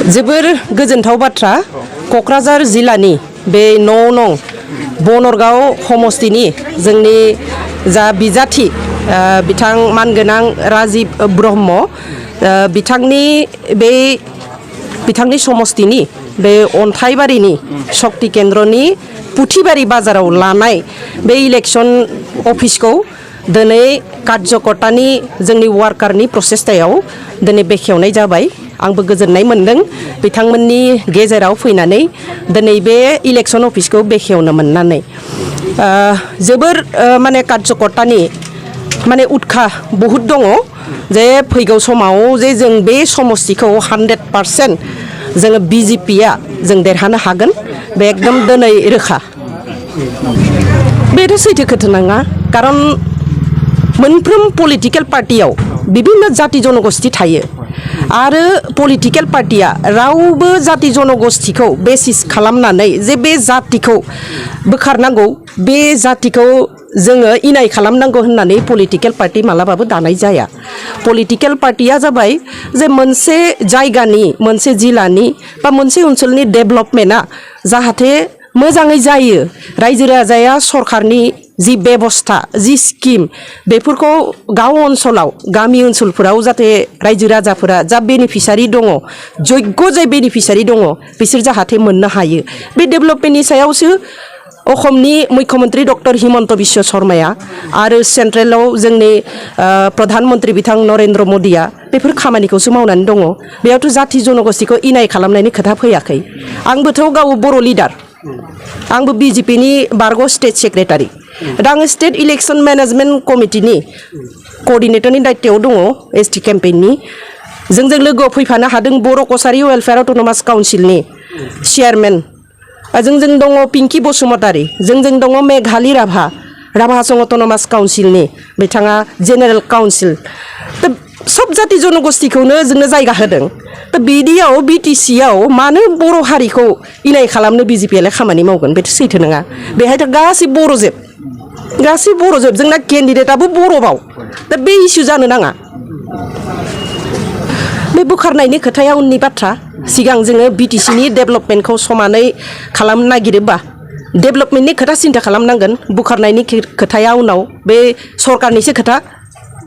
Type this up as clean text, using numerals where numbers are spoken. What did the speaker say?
जोबोर गोजोनथाव बाथ्रा क'क्राझार जिल्लानि बे नं बनरगाव समस्तिनि जोंनि जा बिजाथि बिथां मानगोनां राजिब ब्रह्म बिथांनि समस्तिनि बे अन्थाइबारिनि शक्ति केन्द्रनि पुथिबारि बाजाराव लानाय बे इलेक्शन अफिसखौ दिनै कार्यकर्तानि जोंनि वार्कारनि प्रसेसतायाव दिनै बेखेवनाय जाबाय। आंबो गोजोननाय मोनदों बिथांमोननि गेजेराव फैनानै दिनै बे इलेक्शन अफिसखौ बेखेवनो मोननानै जोबोर माने कार्यकर्तानि माने उत्साह बहुत दङ जे फैगौ समाव जे जों बे समस्तिखौ 100% जोङो BJPआ जों देरहानो हागोन बे एकदम दिनै रोखा। बेथ' सैथो खोथा नङा खारन मोनफ्रोम पलिटिकेल पार्टियाव विभिन्न जाति जनगोष्ठी थायो आरो पलिटिकेल पार्टिया रावबो जाति जनगोष्ठीखौ बेसिस खालामनानै जे बे जातिखौ बोखारनांगौ बे जातिखौ जोङो इनाय खालामनांगौ होननानै पलिटिकेल पार्टी मालाबाबो दानाय जाया। पलिटिकेल पार्टिया जाबाय जे मोनसे जायगानि मोनसे जिल्लानि बा मोनसे ओनसोलनि डेभेलपमेन्टआ जाहाथे मोजाङै जायो रायजो राजाया सरकारनि जि बेबस्था जि स्किम बेफोरखौ गाव ओनसोलाव गामि ओनसोलफोराव जाहाथे रायजो राजाफोरा जा बेनिफिसारि दङ जग्य जाय बेनिफिसारि दङ बिसोर जाहाथे मोननो हायो बे डेभेलपमेन्टनि सायावसो असमनि मुख्यमन्त्री डक्टर हिमन्त बिश्व शर्माया आरो सेन्ट्रेलाव जोंनि प्रधानमन्त्री बिथां नरेन्द्र मदिया बेफोर खामानिखौसो मावनानै दङ। बेयावथ' जाति जनगोष्ठीखौ इनाय खालामनायनि खोथा फैयाखै। आंबोथ' गाव बर' लिडार आंबो BJPनि बारग' स्टेट सेक्रेटारि दा आङो स्टेट इलेक्शन मेनेजमेन्ट कमिटिनि कअर्डिनेटरनि दायित्वआव दङ ST केम्पेइननि जोंजों लोगोआव फैफानो हादों बर' कसारि वेलफेयार अट'नमास काउन्सिलनि चेयारमेन जोंजों दङ पिंकी बसुमतारी जोंजों दङ मेघाली राभा राभासं अट'नमास काउन्सिलनि बिथाङा जेनेरेल काउन्सिल सब जाति जनगोष्ठीखौनो जोंनो जायगा होदों। दा बिदियाव BTCआव मानो बर' हारिखौ इनाय खालामनो BJPआलाय खामानि मावगोन बेथ' सैथो नङा। बेहायथ' गासै बर'जोब जोंना केन्डिडेटआबो बर'बाव दा बे इस्यु जानो नाङा। बे बोखारनायनि खोथाया उननि बाथ्रा सिगां जोङो BTCनि डेभेलपमेन्टखौ समानै खालामनो नागिरोबा डेभेलपमेन्टनि खोथा सिन्था खालामनांगोन बोखारनायनि खोथाया उनाव बे सरकारनिसो खोथा